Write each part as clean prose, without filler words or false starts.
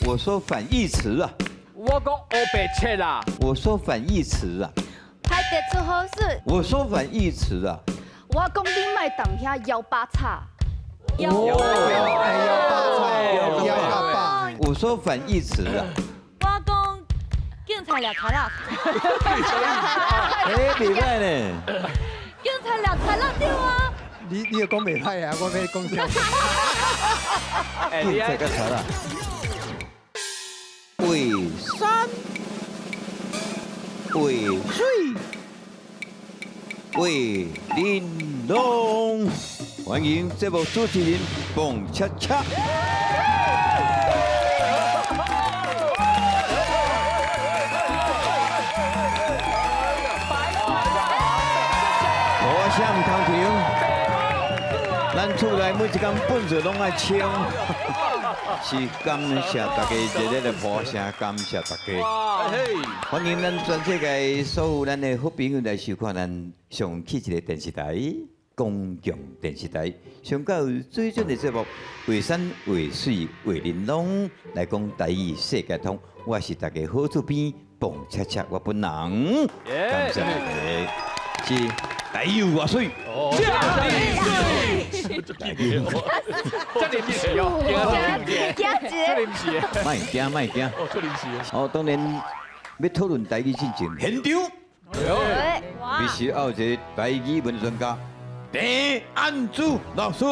我說反義詞啊！我講烏白切啦！我說反義詞啊！歹得出好事。我說反義詞啊！我講你莫踮遐搖八叉。搖八叉，搖八。我說反義詞啊！我講警察掠賊仔。哎，袂歹呢。警察掠賊仔對啊。你又講袂歹啊，我欲講啥？警察佮賊仔。畫山，畫水，畫玲瓏。歡迎節目主持人彭恰恰。我聲毋通停，咱厝內每一工糞掃攏愛清。是感謝大家熱烈的鼓聲，感謝大家。歡迎咱全世界所有咱的好朋友來收看咱上氣一个電視台，公共電視台上較有水準的節目，畫山畫水畫玲瓏，來講台語世界通。我是大家好主編彭恰恰，我本人。感謝大家。是台語有偌媠？這臨時哦，這臨時，莫驚莫驚。哦，這臨時。哦，當然欲討論台語進前，現場必須要有一个台語文專家鄭安祖老師。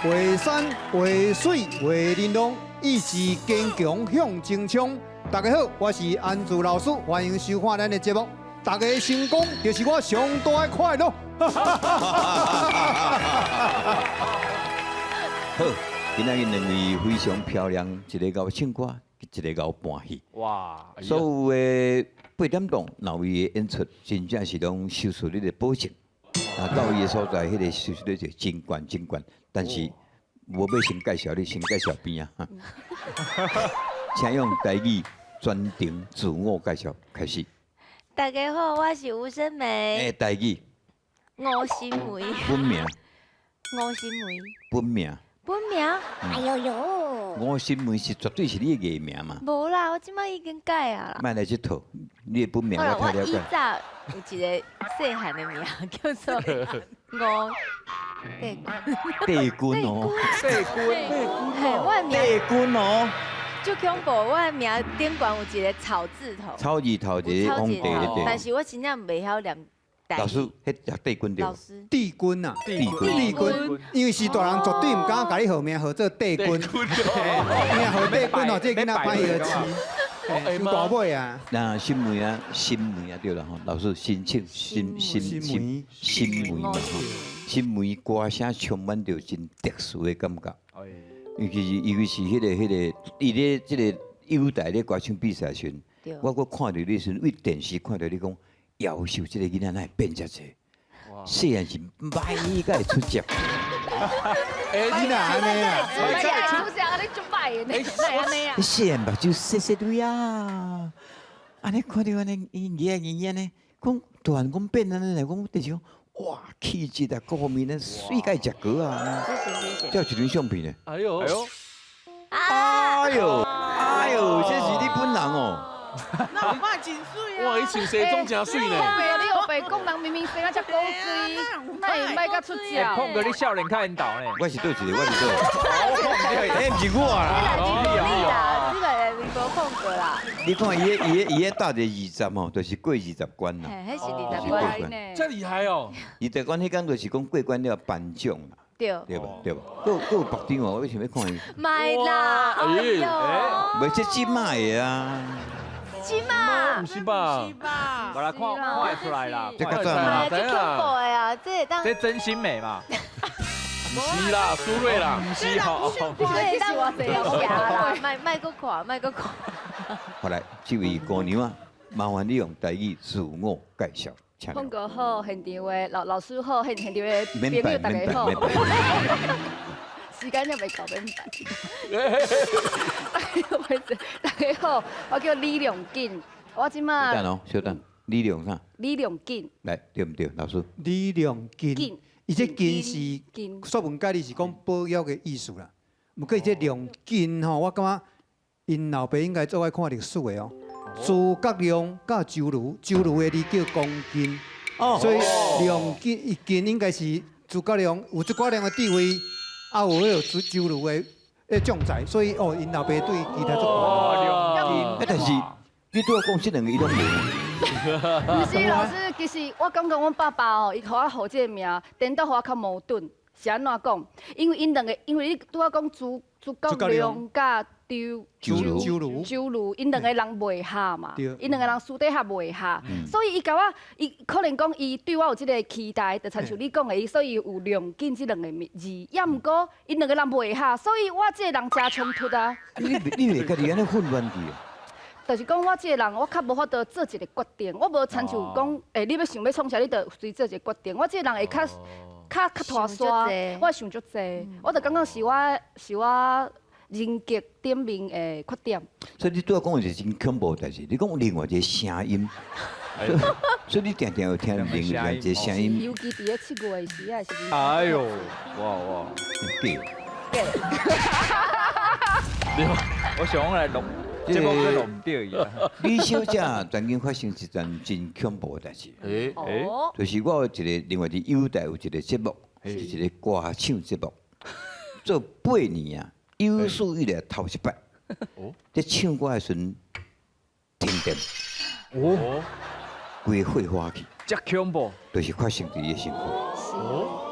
畫山畫水畫玲瓏，意志堅強向前衝。大家好，我是安祖老師，歡迎收看咱的節目。大家的成功就是我上大的快樂。好，今仔日兩位非常漂亮，一个𠢕唱歌，一个𠢕伴戲。哇！所有的八點檔兩位的演出，真正是攏收視率的保證。啊，到伊的所在，彼个收視率就真懸真懸。但是，無欲先介紹你，先介紹邊仔。請用台語全程自我介紹開始。大家好，我是吳聲梅。欸，台語。吳心梅。本名。吳心梅。本名。本名？哎呦呦！吳心梅是絕對是你的藝名嘛？無啦，我這擺已經改啊啦。莫來這套，你的本名我太了解。我以早有一个細漢的名叫做吳帝君。帝君哦。帝君。嘿，我的名。帝君哦。足恐怖！我的名頂懸有一个草字頭。草字頭一个皇帝的。但是我真正袂曉念。老師，彼叫帝君對。老師。帝君啊，帝君，帝君，因為是大人絕對毋敢共你號名號做帝君，名號帝君哦，這个囡仔歹學飼，傷大尾啊。那心梅啊，心梅啊，對啦吼，老師，申請心心心心梅嘛吼，心梅歌聲充滿著真特殊的感覺。尤其是彼个，伊咧這个友台咧歌唱比賽時陣，我閣看著你時陣，為電視看著你講。夭壽這个囡仔哪會變遮濟？細漢是歹甲會出跡。欸，你若按呢啊？歹甲會出跡，按呢足歹的呢，哪會按呢啊？你細漢目睭細細蕊啊，按呢看著按呢伊耳仔耳仔呢，講突然講變按呢來講，就是講哇氣質啊，各方面呢媠甲會食糕啊。這有一張相片呢。哎呦哎呦！哎呦哎呦，這是你本人哦。那有嘛真媠啊！哇，伊穿西裝真媠呢。你烏白講人明明生啊遮古錐，哪會歹甲出跡？碰哥，你少年較緣投呢？我是佗一个？我是佗？欸，毋是我啦。你啦，你个微博碰哥啦。你看伊个搭一个20吼，就是過20關啦。嘿，彼是20關。這厲害哦！20關彼工就是講過關了頒獎啦。對。對吧？對吧？閣有別張哦，我想欲看伊。莫啦！哎呦！袂這這擺的啊。是嘛？毋是吧？無啦，看看會出來啦。這較早嘛？這恐怖的啊！這會當這真心美嘛？毋是啦，蘇芮啦，毋是吼。這會當啦，莫莫閣看，莫閣看。好來，這位姑娘啊，麻煩你用台語自我介紹，請。碰哥好，現場的老師好，現場的朋友大家好。時間猶未夠，免拜。大家好，我叫李良錦，我這馬。等哦，稍等。李亮啥？李亮錦。來對毋對，老師？李亮金金，伊這金是金說文解字是講保育的意思啦。毋過伊這亮金吼，我感覺𪜶老爸應該做愛看歷史的哦。諸葛亮佮周瑜，周瑜的字叫公瑾，所以亮金伊金應該是諸葛亮有諸葛亮的智慧，啊有彼個周周瑜的的將才，所以哦，𪜶老爸對其他足哦，亮啊，但是你拄仔講這兩個伊攏無。毋是老師，其實我感覺阮爸爸哦，伊予我號這個名，顛倒予我較矛盾。是按怎講？因為𪜶兩個，因為你拄仔講諸諸葛亮佮周周瑜周瑜周瑜，𪜶兩個人袂合嘛，𪜶兩個人私底下袂合，所以伊共我，伊可能講伊對我有這個期待，就親像你講的，伊所以有亮景這兩個字，也毋過𪜶兩個人袂合，所以我這個人誠衝突啊。你你袂家己按呢混亂去？就是講我這個人，我較無法度做一個決定，我無親像講，欸，你欲想欲創啥，你就隨做一個決定。我這個人會較較較拖沙，我會想足濟，我就感覺是我是我人格頂面的缺點。所以你拄仔講的是真恐怖的代誌，你講有另外一個聲音，所以你定定有聽另外一個聲音。尤其佇咧7月的時啊，時陣。哎呦，哇哇，對。對。我想來錄。這個錄毋對伊。李小姐曾經發生一件真恐怖的代誌。就是我有一個另外佇友台有一個節目，是一個歌唱節目，做8年啊，有史以來頭一擺，咧唱歌的時陣停電，哦，規個火花去，遮恐怖，就是發生佇伊的身軀。是，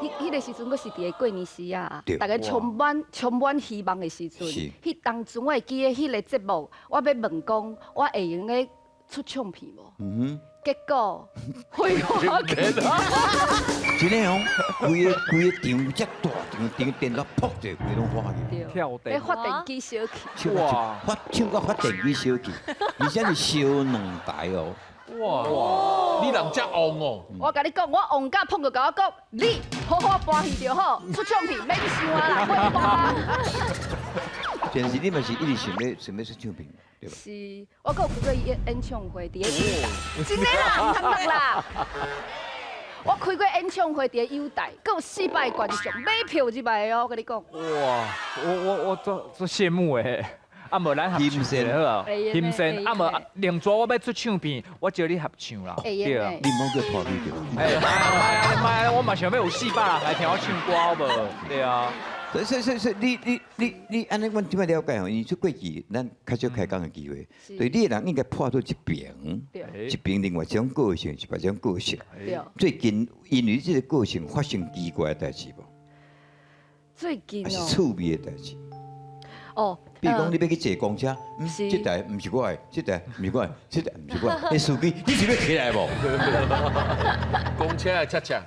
彼彼個時陣，閣是佇個過年時啊，大家充滿充滿希望的時陣。彼當陣我會記得彼個節目，我欲問講，我會用得出唱片無？結果火花去。真的哦，規个規個場遮大場，電電到噗者，規攏火去。跳電。發電機燒去。哇！發唱到發電機燒去，而且是燒兩台哦。哇！你人遮旺哦！我共你講，我旺甲碰著共我講，你好好搬戲就好，出唱片免想啊啦，我搬啊。但是你嘛是一直想欲想欲出唱片，對吧？是，我閣有開過演演唱會，佇咧友台，真的啦，毋通錄啦。我開過演唱會，佇咧友台，閣有400個觀眾買票入來的哦，我共你講。哇！我我我足足羨慕的。啊，無咱合唱好啊，欣羨啊，無另外我欲出唱片，我招你合唱啦，對啊。你毋好叫拖你著。哎，莫莫，我嘛想欲有400人來聽我唱歌好無？對啊。所以所以所以，你你你你按呢，阮這擺了解吼，因為出過去咱較少開講的機會，對你的人應該破做一邊，一邊另外一種個性是別種個性。最近因為這個個性發生奇怪的代誌無？最近哦。還是趣味的代誌。哦。比如講，你欲去坐公車，這台毋是我的，這台毋是我的，這台毋是我的，你司機，你是欲起來無？公車的恰恰。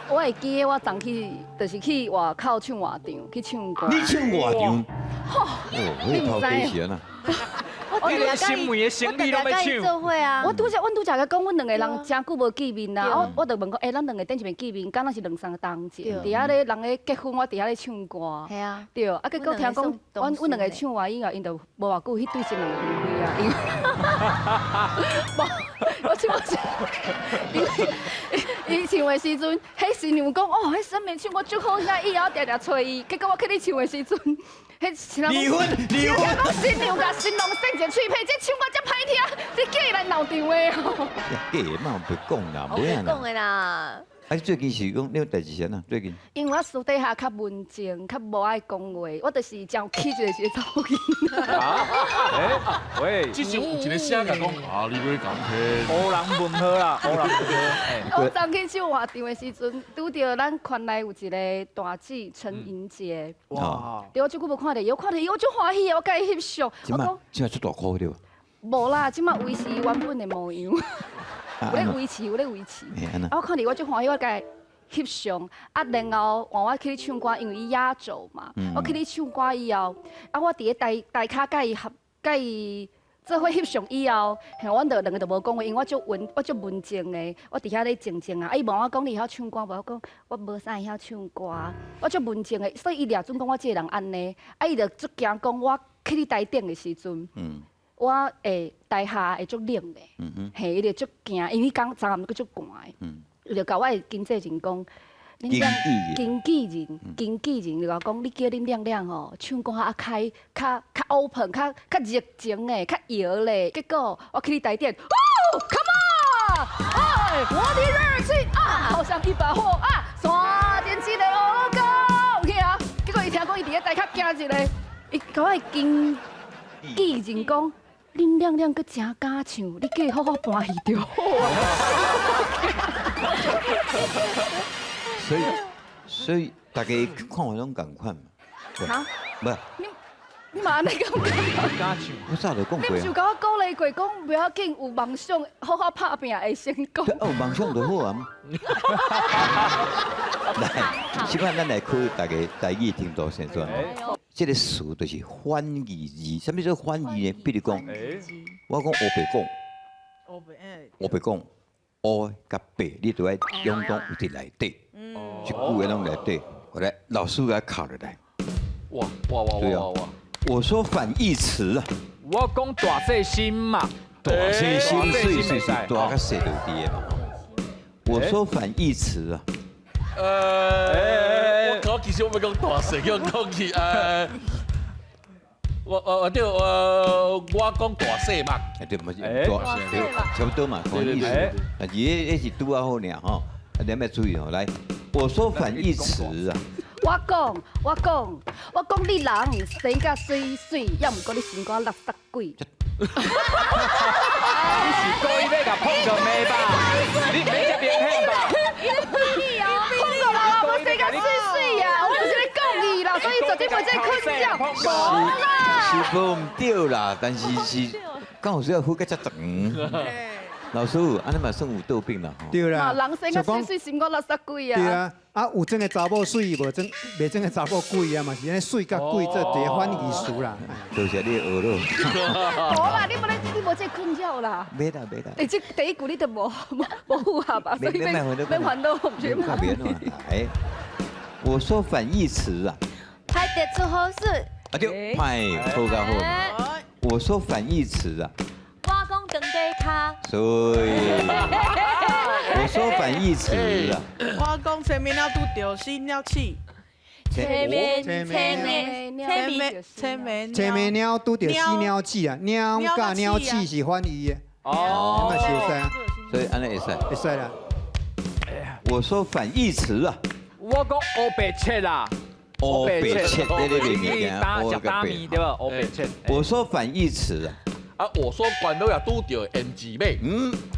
我會記得我昨去，就是去外口唱活場，去唱歌。你唱活場？吼，你毋知是按怎？我你連新聞的生理攏欲唱。做伙啊！我拄才，阮拄才共講，阮兩個人誠久無見面啦。我我就問講，欸，咱兩個頂一擺見面，敢若是兩三冬前，佇遐咧人咧結婚，我佇遐咧唱歌。係啊。對，啊，結果聽講，阮阮兩個唱完以後，𪜶就無偌久，彼對新人分開啊。因為，無，我唱我唱，因為伊唱的時陣，彼新娘講，哦，彼新娘唱歌足好聽，以後定定揣伊。結果我去咧唱的時陣，彼新娘離婚，離婚。講新娘共新郎搧一個喙皮，這唱歌遮歹聽，這叫伊來鬧場的哦。假的嘛，袂講啦，我袂講的啦。啊，最近是講你有代誌啥啊？最近。因為我私底下較文靜，較無愛講話，我就是真有氣質的一個查某囡仔。啊？欸，喂，這時有一個聲共講，啊，你欲共騙？烏人問號啦，烏人問號。我昨去唱活場的時陣，拄著咱圈內有一個大姊陳銀杰。哇！對，我足久無看著伊，我看著伊我足歡喜的，我共伊翕相。這馬這馬出大箍對無？無啦，這馬維持原本的模樣。有咧維持，有咧維持。啊，我看著我足歡喜，我共伊翕相。啊，然後換我去咧唱歌，因為伊壓軸嘛。我去咧唱歌以後，啊，我佇咧台台跤共伊合，共伊做伙翕相以後，嘿，阮就兩個就無講話，因為我足文，我足文靜的，我佇遐咧靜靜啊。啊，伊問我講你會曉唱歌無？我講我無啥會曉唱歌，我足文靜的，所以伊掠準講我這個人按呢。啊，伊就足驚講我去咧台頂的時陣。我會台下會足冷的，嘿，伊就足驚，因為講昨暗閣足寒的，伊就共我的經紀人講，經紀人，經紀人就共我講，你叫恁亮亮吼，唱歌較開，較較 open，較較熱情的，較搖咧。結果我去你台頂，哦，come on，哎，我的熱情啊，好像一把火啊，山頂一個烏高去啊。結果伊聽講伊佇咧台較驚一個，伊共我的經紀人講，恁亮亮閣誠敢唱，你叫伊好好搬戲就好啊。所以，所以大家看法攏仝款嘛。哈？無，你你嘛按呢感覺？敢唱？我早就講過。你毋是有共我鼓勵過，講袂要緊，有夢想，好好拍拚會成功。有夢想就好啊。來，這擺咱來考大家台語程度先怎？這個詞就是反義字，啥物叫反義呢？比如講，我講烏白講，烏白講，烏佮白，你都愛兩種有佇內底，一句話攏內底。我來，老師共考落來。哇哇哇哇哇！我說反義詞啊，我講大細心嘛，大細心，水水水，大佮細就佇的嘛。我說反義詞啊。我其實我欲講大細，叫講去我對，我講大細目，對，毋是大對，差不多嘛，同意思。但是彼是拄仔好爾吼，你欲注意吼。來，我說反義詞啊。我講，我講，我講你人生甲媠媠，猶毋過你心肝垃圾鬼。你是故意欲共碰著罵吧？你袂遮明顯吧？碰著人啊，無生甲媠媠啊，我就是咧講伊啦，所以絕對袂這困擾。無啦，是無毋對啦，但是是，敢有需要付甲遮長？老師，按呢嘛算有倒病啦。對啦，人生甲媠媠，心肝垃圾鬼啊。對啊，啊有種的查某媠，無種袂種的查某鬼啊，嘛是按呢媠佮鬼做一个反義詞啦。多謝你學咯。無啦，你無咧，你無這困擾啦。袂啦袂啦。欸，這第一句你都無無符合吧？所以免免煩惱，毋是嘛。哎，我說反義詞啊。歹得出好事。啊對，歹好較好。我說反義詞啊。我講長底跤。所以，我說反義詞啊。我講前面鳥拄著死鳥鼠。前面前面前面前面前面鳥拄著死鳥鼠啊，鳥佮鳥鼠是反義的。哦，那是會使啊。所以按呢會使。會使啦。我說反義詞啊。我講烏白切啦。烏白切，這個物件，食打麵對無？烏白切。我說反義詞啊。啊！我說關老爺拄著胭脂馬，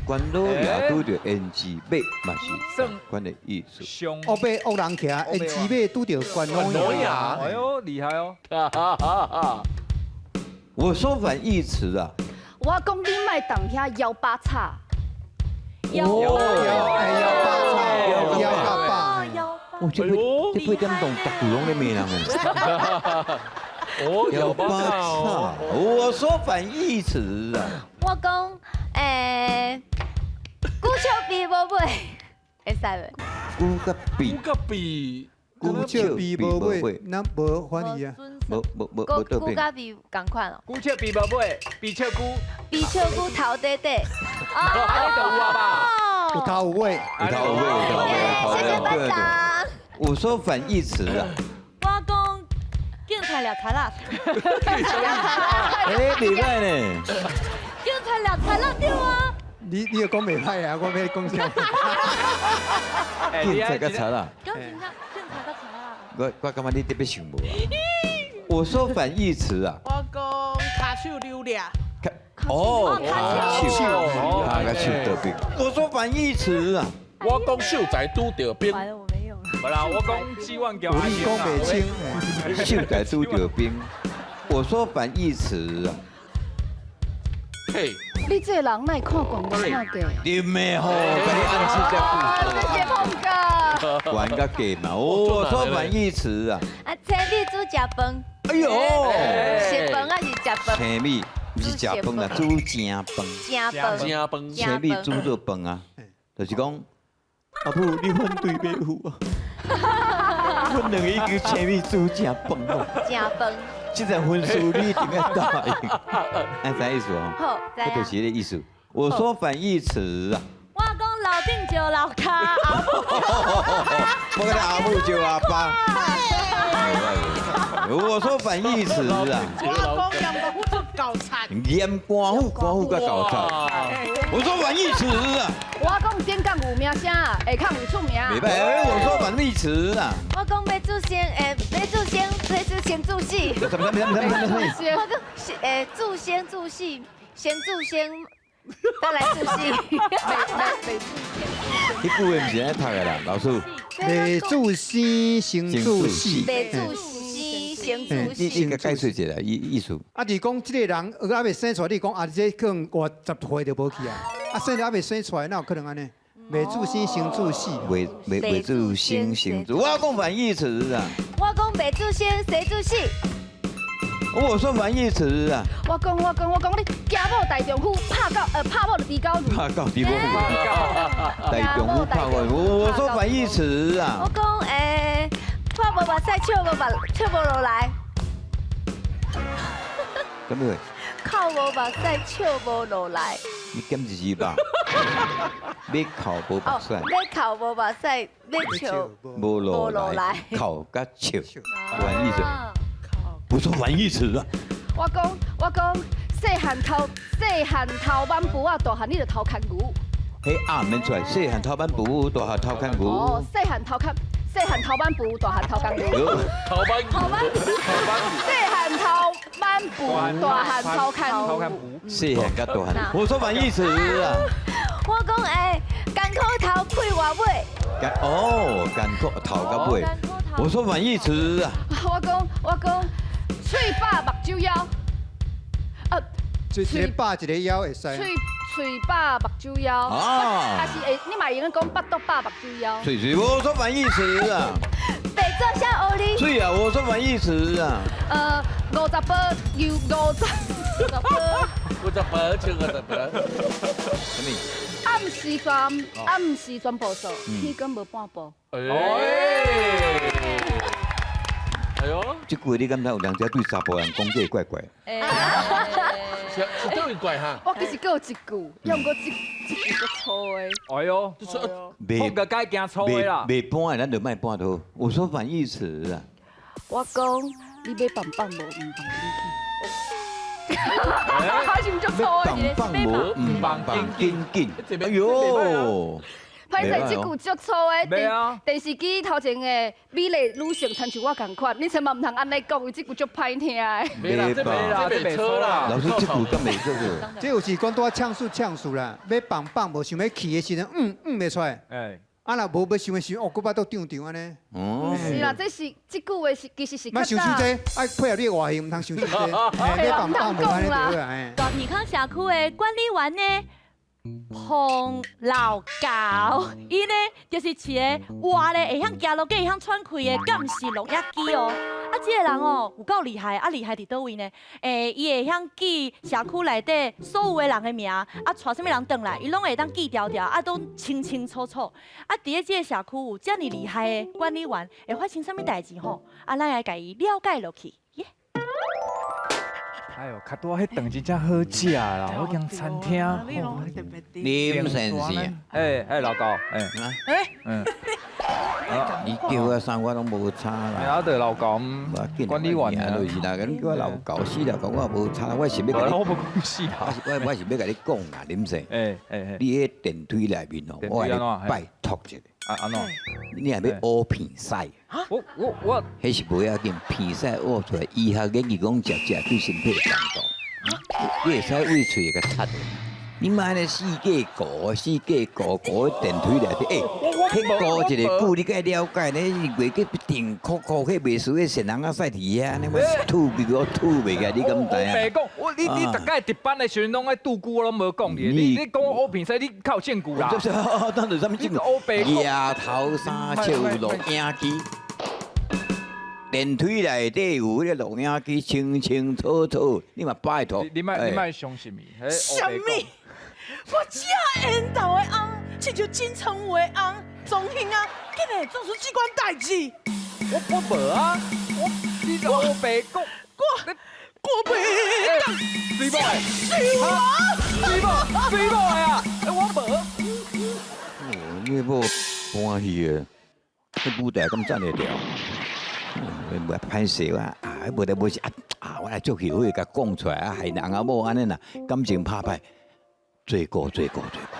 關老爺拄著胭脂馬嘛是關的意思。烏白惡人騎，胭脂馬拄著關老爺。哎呦，厲害哦！我說反義詞啊。我講你莫動遐腰巴叉。腰巴叉，腰巴。哦，這這八點鐘，逐句攏咧罵人誒。哦，腰巴叉，我說反義詞啊。我講，龜笑鱉無尾，會使袂？龜佮鱉，龜佮鱉，龜笑鱉無尾，那無反義啊？無無無無倒龜佮鱉仝款哦。龜笑鱉無尾，鱉笑龜，鱉笑龜頭短短。啊，你就有啊吧？有頭有尾，有頭有尾，有頭有尾。謝謝班長。我說反義詞啊。我講。警察掠賊仔。哎，袂歹呢。警察掠賊仔對啊。你你又講袂歹啊，我欲講啥？警察佮賊仔。警察警察佮賊仔。我感覺你特別想無啊。我說反義詞啊。我講跤手溜掠。哦，跤手，跤佮手倒爿。我說反義詞啊。我講秀才拄著兵。無啦，我講幾萬條。有理講袂清。秀才拄著兵。我說反義詞啊。嘿，你這個人哪會看懸無看低？對咩吼？共你暗示這句。這是碰噶。懸佮低嘛？我說反義詞啊。啊，青米煮食飯。哎呦，食飯還是食飯？青米毋是食飯啦，煮正飯。正飯。正飯。青米煮做飯啊，就是講，阿母你反對袂赴啊？阮兩个已經青米煮正飯咯。正飯。這個分數你一定要答應。按啥意思哦？好，這就是這個意思。我說反義詞啊。我講樓頂招樓跤，阿母。我講阿母招阿爸。我說反義詞啊。我講鹽功夫出猴賊。鹽官府官府佮猴賊。我說反義詞啊。我講頂港有名聲，下港有出名。袂歹，我說反義詞啊。我講欲做先，欲做先，欲做先做死。什麼什麼什麼什麼？我講是做先做死，先做先，再來做死。這句話毋是按呢讀的啦，老師。未做生，先做死。未做生，先做死。你你解釋一下意思。啊，是講這個人還未生出來，你講啊，這可能50歲就無去啊。啊，生了還未生出來，哪有可能按呢？未做生，先做死。未做生，先做。我講反義詞啊。我講未做生，先做死。我說反義詞啊。我講你家某大丈夫拍某就豬狗尿。拍狗豬狗尿。大丈夫拍狗，我說反義詞啊。我講看無目屎，笑無落來。什麼？哭無目屎，笑無落來。你減一字吧。欲哭無目屎。欲哭無目屎，欲笑無落來。哭佮笑，反義詞。我說反義詞啊！我講，細漢偷挽布仔，大漢你就偷牽牛。彼鴨毋免出來，細漢偷挽布，大漢偷牽牛。哦，細漢偷挽布，大漢偷牽牛。偷挽偷挽細漢偷挽布，大漢偷牽牛。細漢佮大漢，我說反義詞啊！我講艱苦頭屁活尾。哦，艱苦頭佮尾。我說反義詞啊！我講。喙飽目睭枵，一个飽一個枵會使。喙飽目睭枵，啊是會，你嘛會用講腹肚飽目睭枵。喙喙，我說反義詞啊。白做啥烏哩？對啊，我說反義詞啊。50包牛50包。50包，唱50包。什麼？暗時全部做，天光無半步。哎。哎呦，這句你感覺有人在對查埔人講這個怪怪？是佗位怪哈？我其實閣有一句，猶毋過這句足粗的。哎呦，講個該驚粗的啦。袂搬的，咱就莫搬就好。我說反義詞啊。我講你欲放放無，毋放緊緊。還是毋足粗的？放放無，毋放緊緊。哎呦！歹勢，這句足粗的。電視機頭前的美麗女性，親像我仝款，你千萬毋通按呢講，因為這句足歹聽的。袂啦，這袂啦，這袂粗啦。老師，這句敢袂做過？這有時講拄仔嗆數嗆數啦，欲放放無想欲去的時陣，袂出來。啊若無欲想的時陣，哦，閣腹肚脹脹按呢。哦。是啦，這是這句話是其實是。莫想傷濟，愛配合你的外形，毋通想傷濟。欲放放無按呢對啦。大耳康社區的管理員呢？彭老高，伊呢就是一个活咧會曉行路，閣會曉喘氣的監視錄影機哦。啊，這个人哦有夠厲害，啊厲害佇佗位呢？伊會曉記社區內底所有的人的名，啊，帶啥物人轉來，伊攏會當記牢牢，啊，都清清楚楚。啊，佇咧這个社區有遮爾厲害的管理員，會發生啥物代誌吼？啊，咱來共伊了解落去。耶！哎呦，較拄仔彼頓真正好食啦，我間餐廳。林先生，哎老高，你叫我啥我攏無差啦。啊，對老高，管理員啊，就是啦，你叫我老高死老高，我無差，我是欲共你，我無講死啦，我是欲共你講啦，林生，你彼電梯內面哦，我來拜託一下。啊按怎？你若欲烏鼻屎？我，彼是無要緊，鼻屎烏出來，醫學研究講食食對身體有幫助。你會使為喙會共擦。你莫按呢四界顧，四界顧顧佇電梯內底，彼顧一个久，你該了解呢？袂去定箍箍，彼袂輸，彼善人仔屎佇遐，呢我吐我吐袂起來，你敢知影？白講，我你逐擺值班的時陣攏愛拄久，我攏無講你。你講烏鼻屎，你較有證據啦。當著啥物證據？額頭三尺有錄影機，電梯內底有彼个錄影機，清清楚楚。你嘛拜託，你莫相信伊。啥物？我這緣投的翁，親像金城武的翁，莊興啊，竟然會做出這款代誌。我無啊，你烏白講。我我袂当水某的，水某，水某的啊！我无。哦，你某欢喜的，这舞台敢站会牢？袂歹势我啊，无得无是啊啊！我来足后悔，共讲出来啊，害人阿某按呢啦，感情拍歹，罪过罪过罪过。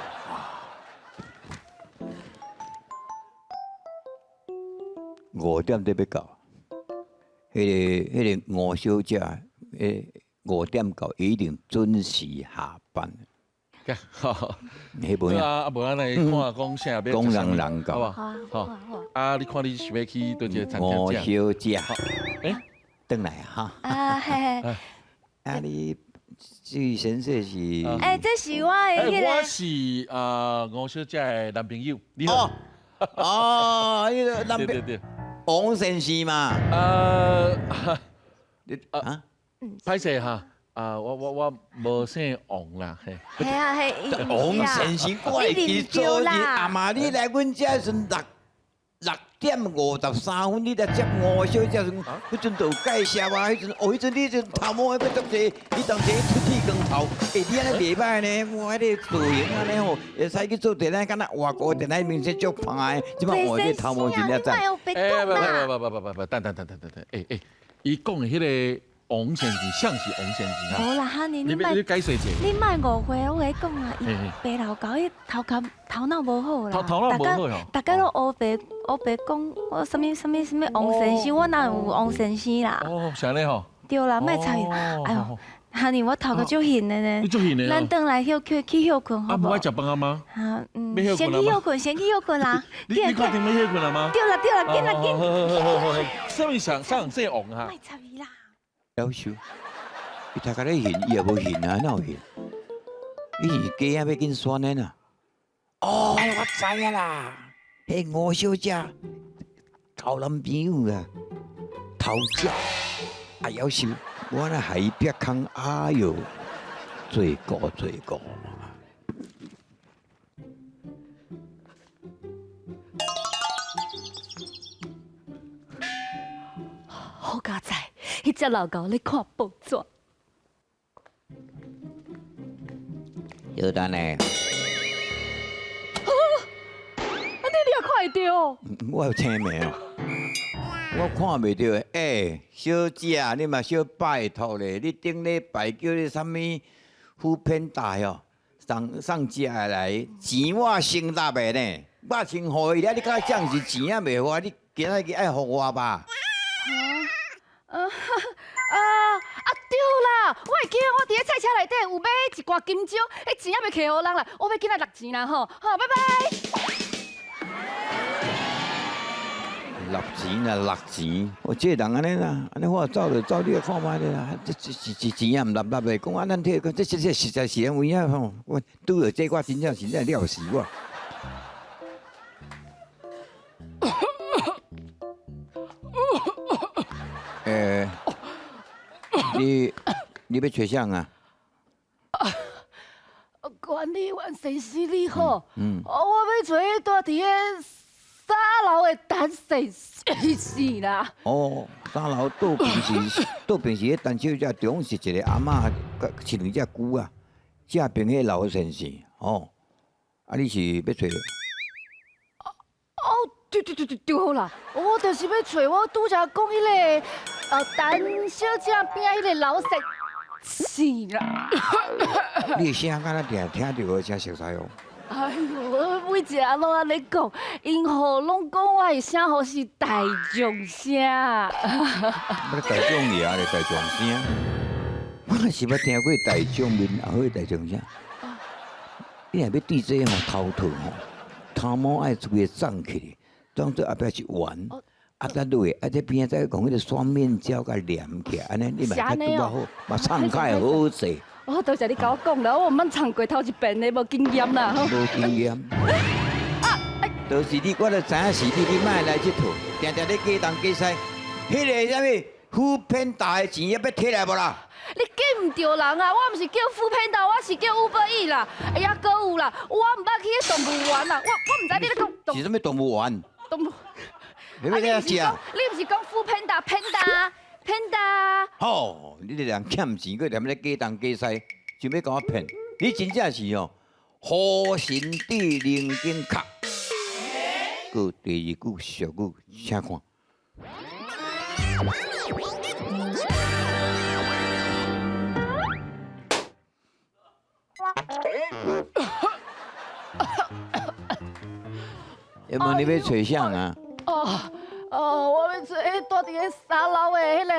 5点得欲到，彼个吴小姐，5点到，一定准时下班。好，彼无影。啊，无咱来看讲啥，讲人人好无？好啊，你看你想欲去佗一个餐厅吴小姐，欸，转来哈。啊嘿嘿。啊，你这先生是？欸，这是我的彼个。我是啊吴小姐的男朋友。你好。哦，彼个男朋友。王先生嘛。啊，歹势哈。啊，我无姓王啦，嘿。嘿啊嘿，王先生，我会记昨日阿妈你来阮遮时阵6点53分，你来接吴小姐时阵，彼阵就有介绍啊，彼阵哦，彼阵你阵头毛还阁足济，你当时出剃光头，欸，你按呢袂䆀呢，我彼个造型按呢吼，会使去做电影，敢若外国电影明星足歹的，这摆换这头毛真正赞。欸，不不不不不不，等等等等等等，欸欸，伊讲的彼个。王先生，啥是王先生啊？无啦，哈尼，你莫解释者。你莫误会，我共你讲啊，伊白老狗，伊头壳头脑无好啦。头脑无好哦。逐家拢乌白乌白讲，我啥物啥物啥物王先生，我哪有王先生啦？哦，是按呢吼。对啦，莫插伊。哎哟，哈尼，我头壳足兴的呢。你足兴的。咱转来歇困去歇困好无？啊，无爱食饭啊吗？啊，嗯，先去歇困，先去歇困啦。你确定欲歇困了吗？对啦对啦，紧啦紧。好好好好好。啥物啥啥姓王哈？莫插伊啦。夭寿，伊头壳咧眩，伊也无眩啊，哪有眩？伊是鸡仔欲紧选的啦。哦，我知影啦，彼吴小姐交男朋友啊，偷食啊，夭寿，我若害伊煏空，哎哟，罪过罪过。好佳哉！彼只老狗咧看报纸。小等下。啊！你也看会著？我有青盲哦，我看袂著的。欸，小姐，你嘛小拜托咧，你顶礼拜叫你啥物foodpanda哟，送送食的来，钱我先纳的呢，我先予伊了，你敢讲是钱也袂予我，你今仔日爱予我吧？啊啊啊！对啦，我会记得我伫咧菜车内底有买一寡金蕉，彼钱犹未提予人啦，我欲紧来纳钱啦吼，好，拜拜。纳钱啦，纳钱！我这个人按呢啦，按呢我走就走，你来看觅咧啦。这这这钱也毋纳纳的，讲啊，咱摕，这这这实在是有影吼。我拄著这我真正是真了死我。欸，你欲揣啥啊？管理员先生你好，我欲揣住伫个三楼的陈先生啦。哦，三楼倒边是倒边是彼陈小姐，中是一个阿嬷，佮饲两只龟仔，正边彼老先生，哦，啊你是欲揣？哦，对对对对对好啦，我就是欲揣我拄才讲彼个，陈小姐边仔彼个老先生啦。你的声敢若定听著真熟似哦。哎哟，每一个拢按呢讲，𪜶吼拢讲我的声吼是大众声。乜大众爷咧，大众声？我是捌听过大众面，也好大众声。你若欲对这吼头套吼，头毛爱规个涨起来，当做后壁是圆，啊，再落去，啊，这边仔再讲彼个双面胶共粘起来，按呢你嘛较拄仔好，嘛藏较会好势。哦，多谢你共我讲啦，我毋捌藏过头一遍的，无经验啦。无经验。就是你，我就知影是你，你莫来这套，定定咧假东假西。彼个啥物foodpanda的钱犹欲提来无啦？你记毋著人啊！我毋是叫foodpanda，我是叫Uber Eats啦。哎呀，阁有啦，我毋捌去动物园啦，我毋知你咧讲动。是啥物动物园？动物。你欲咧食？你毋是讲foodpanda panda？ Panda。吼，你這人欠錢，閣踮咧假東假西，想欲共我騙？你真正是哦，虎神智靈精殼。閣第二句俗語，請看。要問你欲揣啥啊？哦哦，我欲揣彼住佇咧三樓的彼个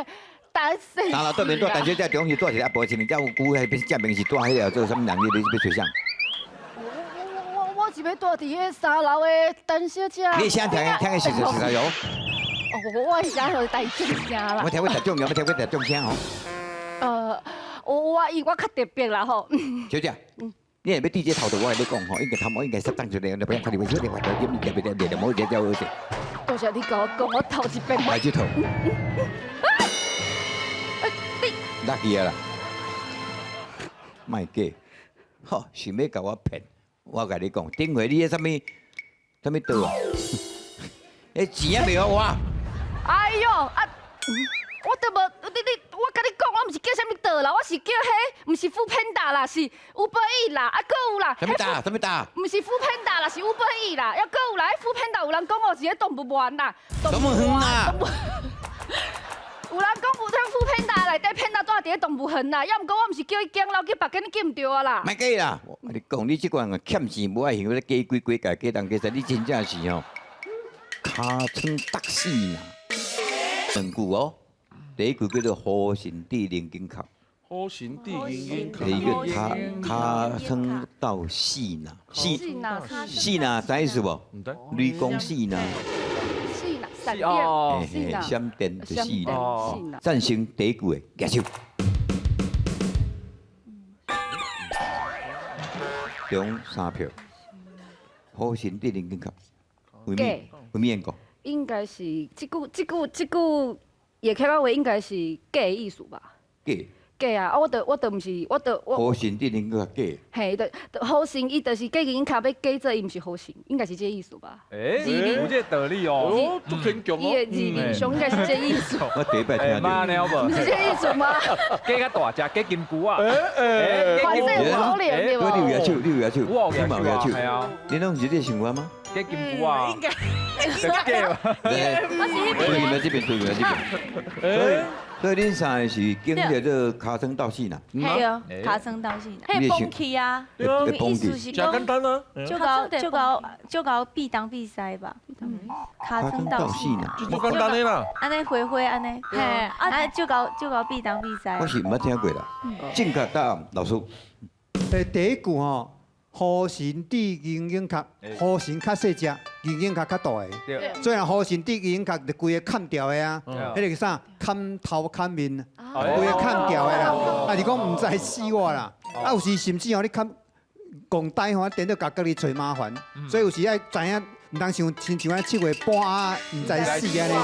陳小姐。三樓對面住陳小姐，中是住一個阿婆，是毋是？有久彼邊正面是住彼个做啥物人？你欲揣啥？我是欲住佇彼三樓的陳小姐。你聲聽聽的是是是啥樣？哦，我的聲是大眾聲啦。我聽過大眾，我聽過大眾聲吼。我較特別啦吼。小姐，你若欲對這頭路，我共你講吼，應該頭毛應該適當一個，你不要看你會說你話條點點點點點，冇這這好勢。多謝你共我講，我頭一遍。來這套。你。落去啊啦！莫假，吼，想欲共我騙，我共你講，頂回你彼啥物啥物刀啊？彼錢也袂予我。哎喲啊！我都無，你你，我共你講，我毋是叫啥物刀啦，我是叫彼，毋是 foodpanda 啦，是 Uber Eats 啦，啊，閣有啦。啥物刀？啥物刀？毋是 foodpanda 啦，是 Uber Eats 啦，猶閣有啦，彼 foodpanda 有人講哦，是彼動物園啦。動物園啊！有人講有聽 foodpanda 內底騙仔住佇咧動物園啦，猶毋過我毋是叫伊揀樓，叫別間你揀毋著啊啦。莫假啦！我共你講，你這款人欠錢無愛還，閣假鬼假界，假東假西，你真正是吼，尻川觸死啦！兩句哦，第一句叫做虎神智靈精殼，虎神智靈精殼。第二句尻川鬥死啦，死死啦，知意思無？雷公死啦。死啦，閃電，閃電就死啦。贊成第一句的，舉手。中三票，虎神智靈精殼，為咩？為咩緣故？應該是這句、這句、這句，譯起來話應該是假的意思吧？假。假啊！啊，我著毋是，我著我。虎神智靈精殼假。嘿，就虎神伊就是假銀卡欲假做，伊毋是虎神，應該是這個意思吧？欸，有這個道理哦。足牽強哦。伊的字面上應該是這個意思。我第一擺聽著。毋是這個意思嗎？假較大隻，假金龜啊！反正有可能對無？你有舉手，你有舉手，我你嘛有舉手。係啊。你攏是這個想法嗎？假金龜啊！應該。假。對面這邊，對面這邊。所以，所以恁三個是經歷這個尻川鬥死啦。對啊，尻川鬥死。彼崩去啊！意思是誠簡單啊。就搞就搞就搞避東避西吧。尻川鬥死啦，就簡單的啦。按呢回回按呢，嘿，啊就搞就搞避東避西。我是毋捌聽過啦。正確答案，老師。第一句吼。虎神智銀鷹殼，虎神較細隻，銀鷹殼較大个。所以虎神智銀鷹殼就規个砍掉的啊，彼个叫啥？砍頭砍面，規个砍掉的啦。啊，是講毋知死我啦。啊，有時甚至吼，你砍戇呆吼，顛倒共家己揣麻煩。所以有時愛知影，毋通像親像按七月半仔，毋知死按呢。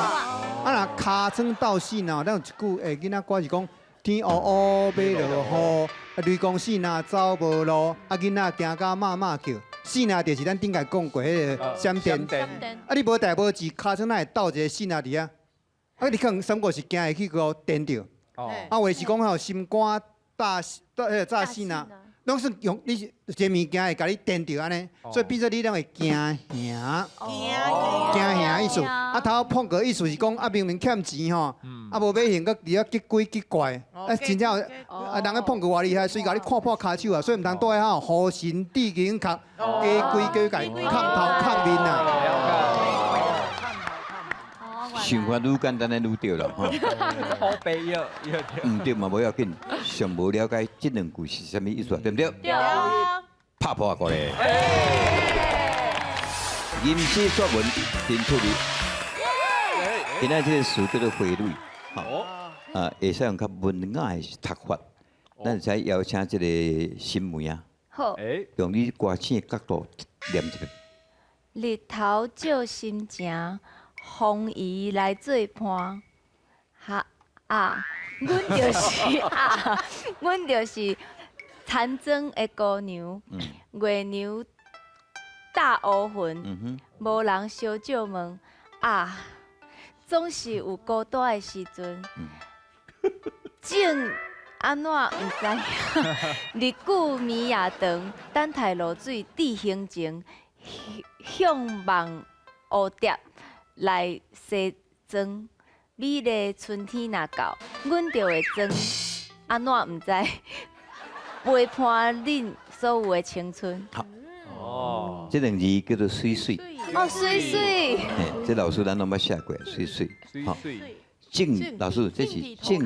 啊，若尻川鬥死若，咱有一句囡仔歌是講。天烏烏欲落雨，啊雷公死若走無路，啊囡仔驚甲媽媽叫。死若就是咱頂屆講過彼个閃電。啊你無代無誌，尻川哪會鬥一个死若佇遐？啊你可能三個是驚會去予電著。啊有的是講吼心肝大大彼个炸死若。攏是用你這物件會共你電著按呢，所以變做你攏會驚嚇，驚嚇意思。啊頭碰過意思是講啊明明欠錢吼，啊無欲還，閣佇遐激鬼激怪，啊真正啊人咧碰過偌厲害，隨共你看破跤手啊，所以毋通蹛遐吼，虎神智銀殼，假鬼假怪，砍頭砍面啊。想法愈簡單的愈對啦，吼。好白藥，毋對嘛，無要緊，上無了解這兩句是啥物意思，對毋對？對啊。拍破過來。吟詩作文真趣味。今仔這個詞叫做花蕊，吼，啊，會使用較文雅的讀法。咱會使邀請這個新梅啊，好，用你歌星的角度念一遍。日頭照心情。風雨來做伴，哈啊！阮就是啊，阮就是田庄的姑娘，月娘罩烏雲，無人相借問啊，總是有孤單的時陣，种按怎毋知影？日久暝也长，等待露水致形情，向望蝴蝶来梳妆。美丽春天若到，阮就会装按怎毋知？陪伴恁所有的青春。好，哦，这两字叫做水水。哦，水水。嘿，这老师咱拢捌写过，水水。水水。种老师，这是种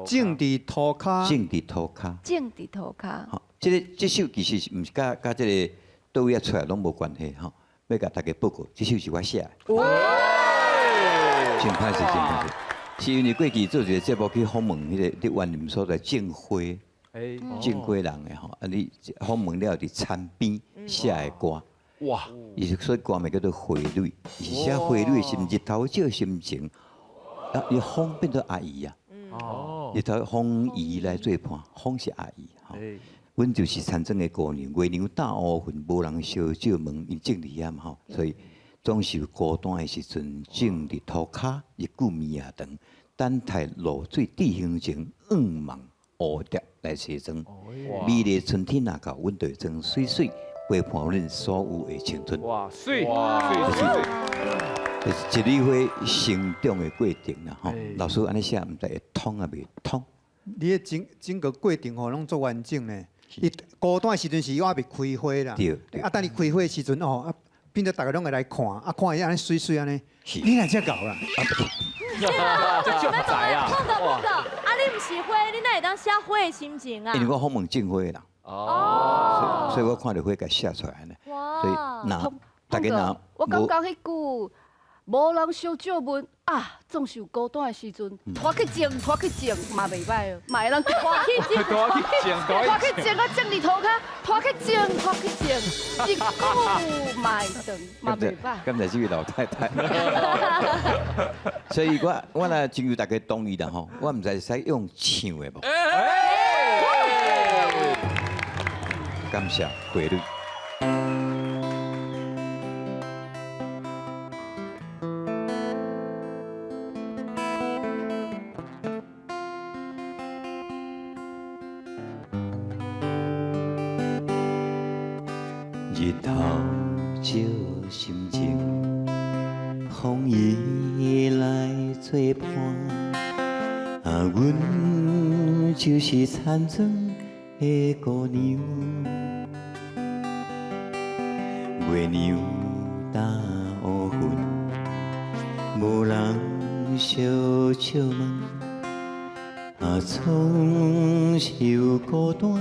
种伫涂跤，种伫涂跤，种伫涂跤。好，这个这首其实毋是佮佮这个佗位仔出来拢无关系吼，欲共大家报告，这首是我写的。哇！真歹势，真歹势，是因为过去做一个节目去访问彼个伫云林所在种花，种花人的吼，啊你访问了伫田边写的歌。哇！伊是所以歌名叫做花蕊，伊是写花蕊是日头照心情。啊！伊风变做阿姨啊！日头风姨来做伴，风是阿姨吼。阮就是田庄的姑娘，月娘搭乌云，无人相借问，伊种伫遐嘛吼，所以总是孤单的时阵，种伫涂跤，日久暝也长，等待露水致形情，向望蝴蝶来梳妆。美丽春天若到，阮就会装媠媠，陪伴阮所有的青春。哇，媠！媠！就是一蕊花成长的过程啦，吼。老师按呢写，毋知会通抑袂通。你的整整个过程吼，拢足完整呢。伊孤单的时阵是犹未开花啦，啊，等伊开花的时阵哦，啊，变做大家拢会来看，啊，看伊按呢媠媠按呢，你若遮𠢕啦。这足才啊！碰到碰到，啊，你毋是花，你哪会当写花的心情啊？因为我访问种花的人，哦，所以我看著花共写出来呢。所以若大家若我感觉彼句。无人相借问啊，总是有孤单的时阵，拖去种，拖去种嘛袂歹哦，嘛会当拖去种，拖去种，拖去种啊，种伫涂跤，拖去种，拖去种，一久嘛会长，嘛袂歹。敢若这位老太太，所以我我若征求大家同意啦吼，我毋知会使用唱的无？感谢花蕊。日头照心情，风伊来做伴，啊，阮就是田庄的姑娘，月娘搭乌云，无人相借问，啊，总是有孤单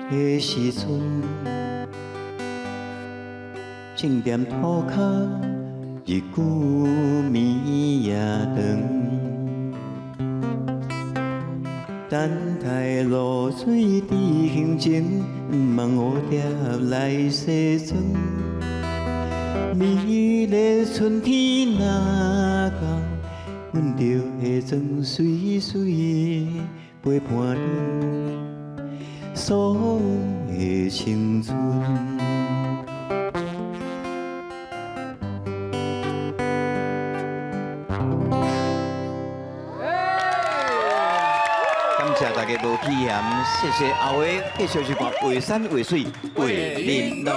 的时阵。种踮涂跤，日久暝也长，等待露水致形情，向望蝴蝶来梳妆。美丽春天若到，阮就会装媠媠陪伴恁所有的青春。感谢大家无弃嫌，谢谢后尾继续收看《画山画水画玲珑》。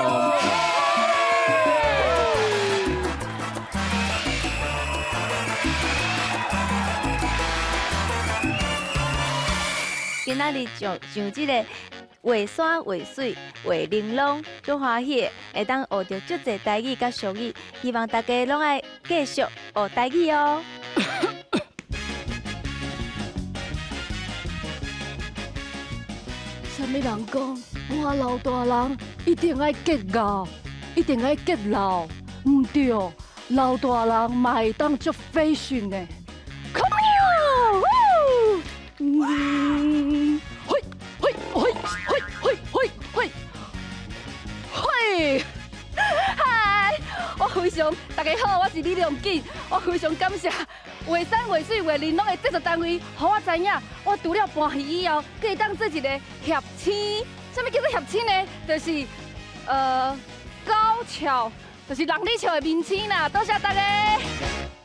今仔日上上这个画山画水画玲珑，足欢喜的，会当学著足济台语佮俗语，希望大家拢爱继续学台语哦。啥物人讲，我老大人一定爱结老，一定爱结老，毋对，老大人嘛会当足 fashion 的。Come on，嘿，嘿，嘿，嘿，嘿，嘿，嘿，嘿，嗨，我非常大家好，我是李良锦，我非常感谢画山画水画玲珑的制作单位，予我知影，我除了搬戏以后，阁会当做一个协星。啥物叫做协星呢？就是高跷，就是人咧笑的明星啦。多谢大家。